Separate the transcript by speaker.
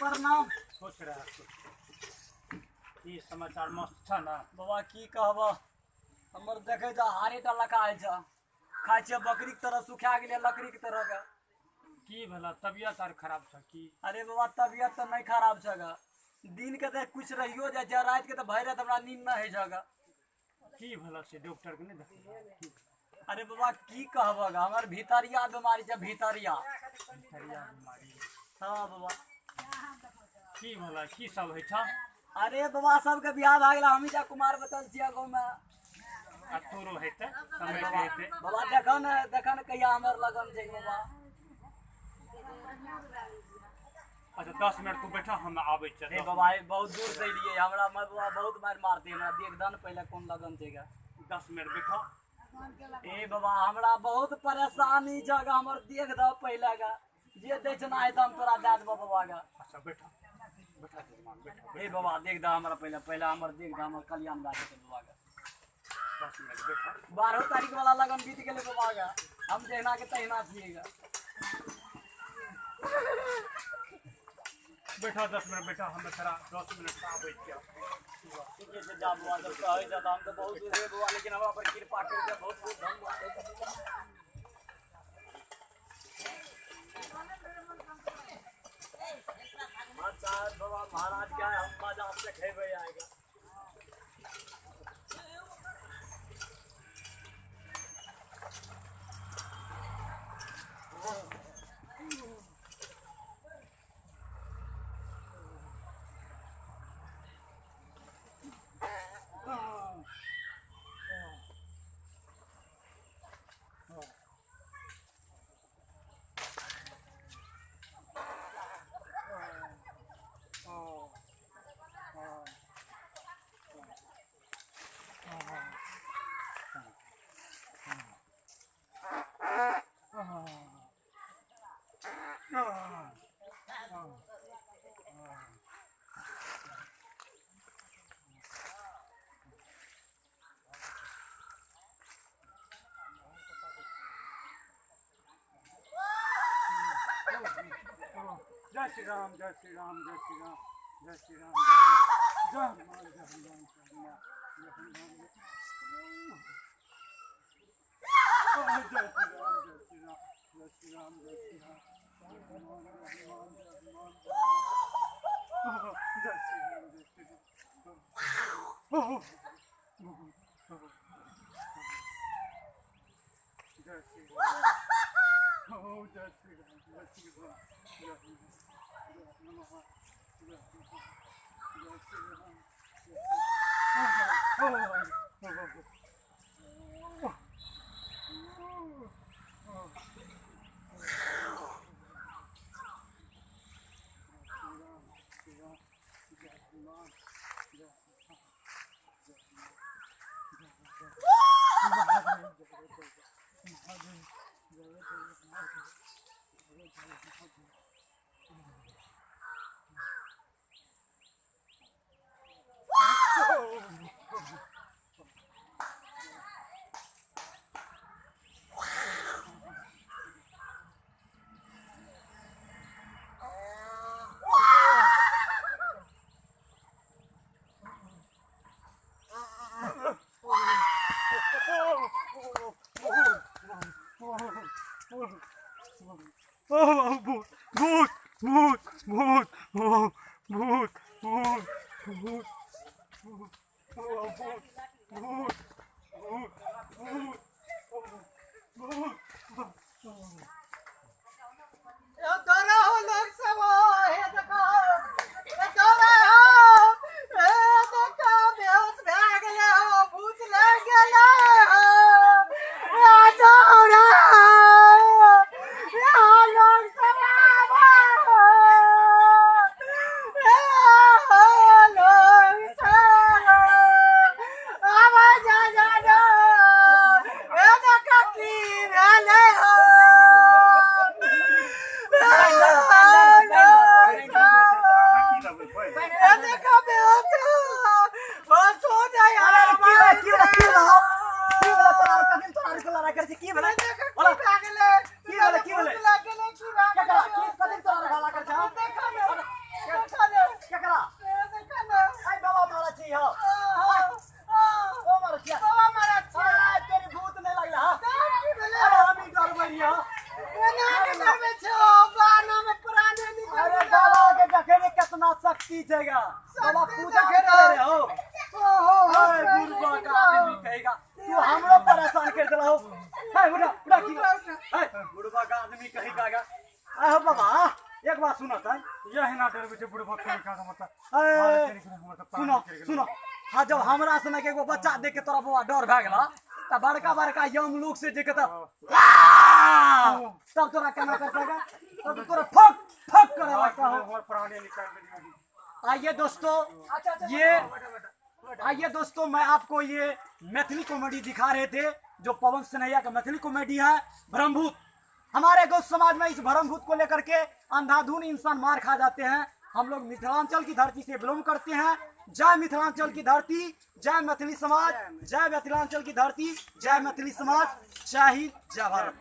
Speaker 1: प्रणाम।
Speaker 2: खुश रह, खुश। की समाचार, मस्त छ ने?
Speaker 1: बाबा की कहबह, हमर देखै छ हारे टा लका होइ छ, खाइ छियै बकरीके तरह, सुखा गेलै लकड़ीके तरह के।
Speaker 2: की भेला, तबियत आर खराब छ की?
Speaker 1: अरे बाबा तबियत तऽ नहि खराब छ ग, दिन के तऽ कुछ रहियो जाइ छै, राति के तऽ भरि राति हमरा नींद नहि होइ छ ग।
Speaker 2: की भेला से डॉक्टर के नहि देखल?
Speaker 1: अरे बाबा की कहबह ग, हमर भीतरिया बीमारी छै, भीतरिया।
Speaker 2: भीतरिया बीमारी?
Speaker 1: हाँ बाबा।
Speaker 2: की भेला, की सब होइ छ?
Speaker 1: अरे बाबा सबके बियाह भए गेल, हमही टा कुमार बचल छियै गाँवमे।
Speaker 2: आ तोरो हेतै, समय के हेतै।
Speaker 1: बाबा देखऽ ने, देखऽ ने कहिया हमर लगन छै बाबा।
Speaker 2: अच्छा 10 मिनट तू बैठा, हम आबै छियै।
Speaker 1: हे बाबा, बहुत दूर से एलियै, हमरा बाबा बहुत मारि मारतै, हमरा देख दऽ ने पहिले कोन लगन छै गे।
Speaker 2: 10 मिनट बैठो।
Speaker 1: ए बाबा हमरा बहुत परेशानी छै गे, हमर देख दऽ पहिले गे, जे दै छै ना हेतै हम तोरा दए देबौ बाबा गे।
Speaker 2: अच्छा बैठो, बैठा जजमान, बैठो।
Speaker 1: हे बाबा देख दऽ हमरा पहिले, पहिले हमर देख दऽ, हमर कल्याण भए जेतै बाबा गे।
Speaker 2: 10 मिनट बैठो।
Speaker 1: 12 तारीख वाला लगन बीत गेलै बाबा गे, हम जहिना के तहिना छियै गे।
Speaker 2: बैठो 10 मिनट बैठो, हम तोरा 10 मिनट से आबै छियै।
Speaker 1: ठीके छै, जा बाबा, जब कहै छ तऽ हम तऽ बहुत दूर बाबा, लेकिन हमरा पर कृपा करि दे, बहुत बहुत धन्यवाद। अच्छा बाबा महाराज क्या है, हम मजा से खेबै आएगा।
Speaker 2: जय श्री राम, जय श्री राम, जय श्री राम, जय श्री राम, जय हनुमान, जय हनुमान, जय हनुमान, जय श्री राम, जय श्री राम, जय श्री राम, जय श्री राम, जय हनुमान, जय हनुमान, जय हनुमान, जय श्री राम, जय श्री राम। जय श्री राम, जय श्री राम, जय श्री राम, जय हनुमान, जय हनुमान, जय हनुमान, जय श्री राम। भूत भूत भूत भूत भूत भूत भूत भूत भूत भूत भूत भूत भूत।
Speaker 1: दौड़ा हो लोग सब, हे देखो, हे दौड़ा हो, हे देखो बेहोश भए गेलै हो, भूत लागि गेलै हो, हे दौड़ा, हे लोग सब आबो, हे लोग सब आबो, जा जा जा, हे देखो की भेलै।
Speaker 2: ना की ए बुढ़बा का आदमी कहीं का गा। आहो बाबा, एक बात सुनो त।
Speaker 3: यही ना डरबै छै बुढ़बा कहीं का मतलब।
Speaker 2: ए सुनो सुनो, हाँ जब हमरा सनक एगो बच्चा देख के तोरा बौआ डर भए गेला त बड़का बड़का यम लोग से जे के त तब तोरा केना करता गा, तब तोरा फक फक करे लगता हो।
Speaker 3: हमर प्राणी निकाल देलियै।
Speaker 2: आइए दोस्तों, ये आइए दोस्तों, मैं आपको ये मैथिली कॉमेडी दिखा रहे थे, जो पवन सिन्हैया का मैथिली कॉमेडी है ब्रह्मभूत। हमारे गौ समाज में इस ब्रह्मभूत को लेकर के अंधाधुन इंसान मार खा जाते हैं। हम लोग मिथिलांचल की धरती से बिलोंग करते हैं। जय मिथिलांचल की धरती, जय मैथिली समाज, जय मिथिलांचल की धरती, जय मैथिली समाज, जय हिंद, जय भारत।